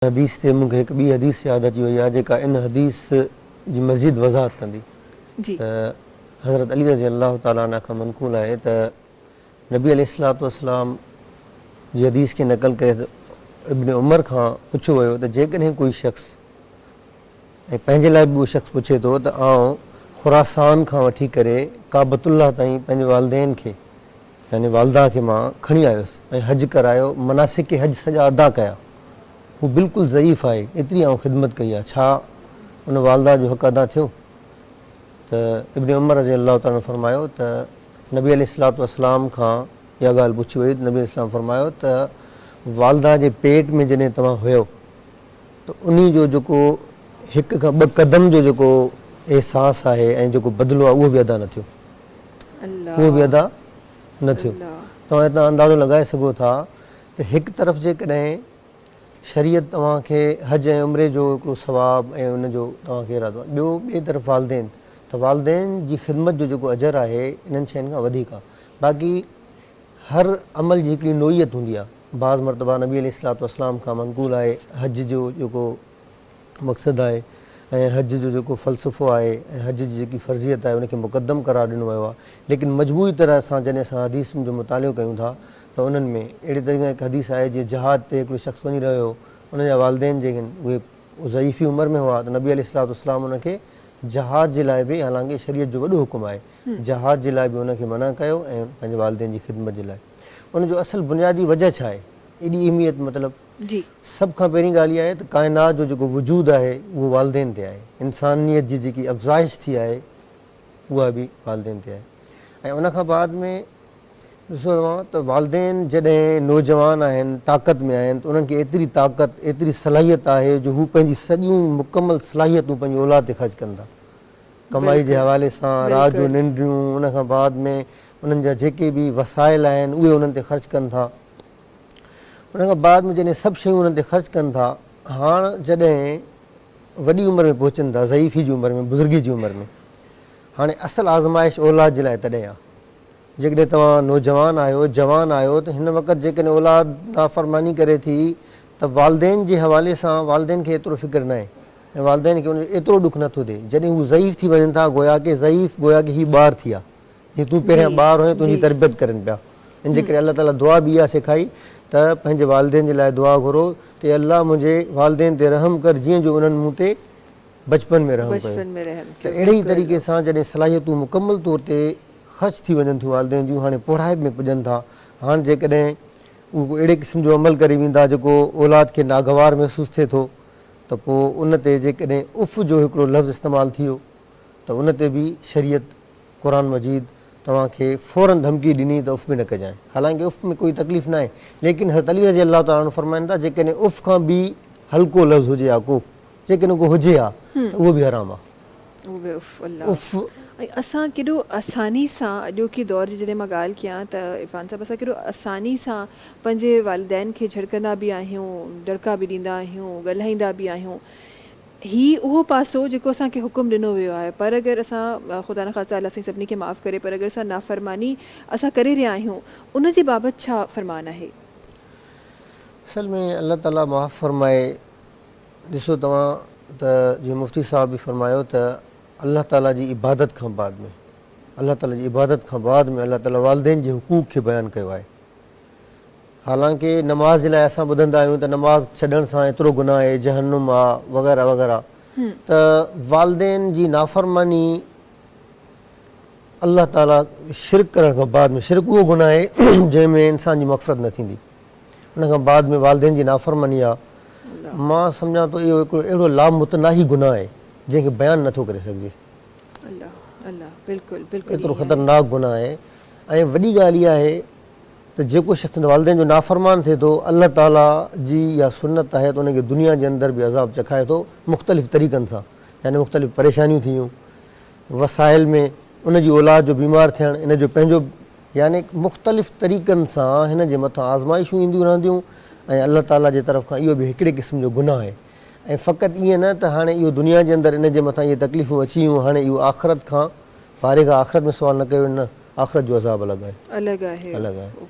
حديث تي مون کي هڪ ٻي حديث ياد اچي وئي آهي جيڪا ان حديث جي مزيد وضاحت ڪندي ته حضرت علي رضي الله تعالٰي عنه کان منقول آهي ته نبي عليه الصلوة والسلام جي حديث کي نقل ڪري ابن عمر کان پڇيو ويو ته جيڪڏهن ڪوئي شخص ۽ پنهنجي لاء به اهو شخص پڇي ٿو ته آئون خراسان کان وٺي ڪري ڪعبة الله تائين پنهنجي والدين کي يعني والده کي مان کڻي آيس ۽ حج ڪرايو، مناسڪ حج سڄا ادا ڪيا، هو بلڪل ضعيف آهي، ايتري آئون خدمت ڪئي آهي، ڇا ان والده جو حق ادا ٿيو؟ ته ابن عمر رضي الله تعالٰي عنه فرمايو ته نبي عليه الصلوة والسلام کان اها ڳالهه پڇي وئي ته نبي عليه السلام فرمايو ته والده جي پيٽ ۾ جڏهن توهان هيؤ ته انهي جو جيڪو هڪ کان ٻه قدم جو جيڪو احساس آهي ۽ جيڪو بدلو آهي اهو به ادا نه ٿيو. اهو به ادا نه ٿيو. توهان هتان اندازو لڳائي سگهو ٿا ته هڪ طرف جيڪڏهن شريعت توهان کي حج ۽ عمري جو هڪڙو ثواب ۽ ان جو توهان کي ارادو آهي ٻيو ٻئي طرف والدين ته والدين جي خدمت جو جيڪو اجر آهي انهن شين کان وڌيڪ آهي باقي هر عمل جي هڪڙي نوعيت هوندي آهي بعض مرتبه نبي عليه الصلوة والسلام کان منقول آهي حج جو جيڪو مقصد آهي ۽ حج جو جيڪو فلسفو آهي ۽ حج جي جيڪي فرضيت آهي ان کي مقدم قرار ڏنو ويو آهي ليڪن مجموعي طرح سان جڏهن اسان حديثن جو مطالعو ڪيون ٿا ته انهن ۾ اهڙي طريقي سان هڪ حديث آهي جيئن جهاد تي هڪڙو شخص وڃي رهيو هو ان جا والدين جيڪي آهن اهي ضعيفي عمر ۾ هئا ته نبي عليه الصلوة والسلام ان کي جهاد جي لاء به حالانڪه شريعت جو وڏو حڪم آهي جهاد جي لاء به ان کي منع ڪيو ۽ پنهنجي والدين جي خدمت جي لاء ان جو اصل بنيادي وجه ڇا آهي ايڏي اهميت مطلب جي. سڀ کان پهرين ڳالهه اها آهي ته ڪائنات جو جيڪو وجود آهي اهو والدين تي آهي. انسانيت جي جيڪي افزائش ٿي آهي اها به والدين تي آهي ۽ ان کان بعد ۾ ڏسو توهان ته والدين جڏهن نوجوان آهن طاقت ۾ آهن ته انهن کي ايتري طاقت ايتري صلاحيت آهي جو هو پنهنجي سڄيون مڪمل صلاحيتون پنهنجي اولاد تي خرچ ڪن ٿا. ڪمائي جي بلڪل حوالي سان رات جو بلڪل. ننڊيون ان کان بعد ۾ انهن جا جيڪي به وسائل آهن اهي انهن تي خرچ ڪن ٿا. ان کان بعد ۾ جڏهن سڀ شيون انهن تي خرچ ڪن ٿا، هاڻ جڏهن وڏي عمر ۾ پهچن ٿا، ضعيفي جي عمر ۾، بزرگي جي عمر ۾، هاڻي اصل آزمائش اولاد جي لاء تڏهن آ. جيڪڏهن توهان نوجوان آهيو، جوان آهيو ته هن وقت جيڪڏهن اولاد نافرماني ڪري ٿي ته والدين جي حوالي سان والدين کي ايترو فڪر ناهي ۽ والدين کي ان جو ايترو ڏک نٿو ٿئي. جڏهن هو ضعيف ٿي وڃن ٿا گويا ڪي ضعيف گويا ڪي هي ٻار ٿي ويا. جيئن تون پهريان ٻار هئين تنهنجي تربيت ڪرين پيا. ان جي ڪري الله تعاليٰ دعا به اها سيکائي ته پنهنجي والدين جي لاء دعا گهرو ته اي الله منهنجي والدين تي رحم ڪر جيئن جو انهن مون تي بچپن ۾ رحم ڪيو. ته اهڙي ئي طريقي سان جڏهن صلاحيتون مڪمل طور تي خرچ ٿي وڃن ٿيون والدين جون هاڻي پوڙهائپ ۾ پڄن ٿا هاڻ جيڪڏهن اهي ڪو اهڙي قسم جو عمل ڪري ويندا جيڪو اولاد کي ناگوار محسوس ٿئي ٿو ته پوء ان تي جيڪڏهن اف جو هڪڙو لفظ استعمال ٿي ويو ته ان تي به شريعت قرآن مجيد توهان کي فوراً ڌمڪي ڏني ته اف به نه ڪجانء حالانڪه اف ۾ ڪوئي تڪليف ناهي ليڪن حضرت علي رضي الله تعالٰي عنه فرمائن ٿا جيڪڏهن اف کان به هلڪو لفظ هجي ها ڪو جيڪڏهن ڪو هجي ها ته اهو به حرام آ. اهو به اف الله. اف. ۽ اسان ڪيڏو آساني سان اڄوڪي دور جي جڏهن مان ڳالهه ڪيان ته عرفان صاحب اسان ڪيڏو آساني سان پنهنجي والدين کي جهڙڪندا به آهيون دڙڪا به ڏيندا آهيون ڳالهائيندا به آهيون هي اهو پاسو جيڪو اسان کي حڪم ڏنو ويو آهي پر اگر اسان خدا نخواسته الله سائين سڀني کي معاف ڪري پر اگر اسان نافرماني اسان ڪري رهيا آهيون ان جي بابت ڇا فرمان آهي؟ اصل ۾ الله تعالي معاف فرمائي ڏسو توهان ته جيئن مفتي صاحب به فرمايو ته الله تعالي جي عبادت کان بعد ۾ الله تعالي جي عبادت کان بعد ۾ الله تعالي والدين جي حقوق کي بيان ڪيو آهي حالانڪه نماز جي لاء اسان ٻڌندا آهيون ته نماز ڇڏڻ سان ايترو گناهه آهي، جهنم آ وغيره وغيره ته والدين جي نافرماني الله تعالي شرڪ ڪرڻ کان بعد ۾ شرڪ اهو گناهه آهي جنهن ۾ انسان جي مغفرت نه ٿيندي ان کان بعد ۾ والدين جي نافرماني آ مان سمجهان ٿو اهو هڪڙو اهڙو لامتناهي گناهه آهي جنهن کي بيان نٿو ڪري سگهجي. الله الله بلڪل بلڪل ايترو خطرناڪ گناهه آهي ۽ وڏي ڳالهه اها آهي ته جيڪو شخص والدين جو نافرمان ٿئي ٿو الله تعالي جي اها سنت آهي ته ان کي دنيا جي اندر به عذاب چکائي ٿو مختلف طريقن سان يعني مختلف پريشانيون ٿي ويون وسائل ۾ ان جي اولاد جو بيمار ٿيڻ ان جو پنهنجو يعني مختلف طريقن سان هن جي مٿان آزمائشون اينديون رهنديون ۽ الله تعالي جي طرف کان اهو به هڪڙي قسم جو گناهه آهي ۽ فقط ائين نه ته هاڻي اهو دنيا جي اندر ان جي مٿان اهي تڪليفون اچي ويون هاڻي اهو آخرت کان فارغ آهي آخرت ۾ سوال نه ڪيو نه آخرت جو عذاب الڳ آهي. الڳ آهي. الڳ آهي. اوف.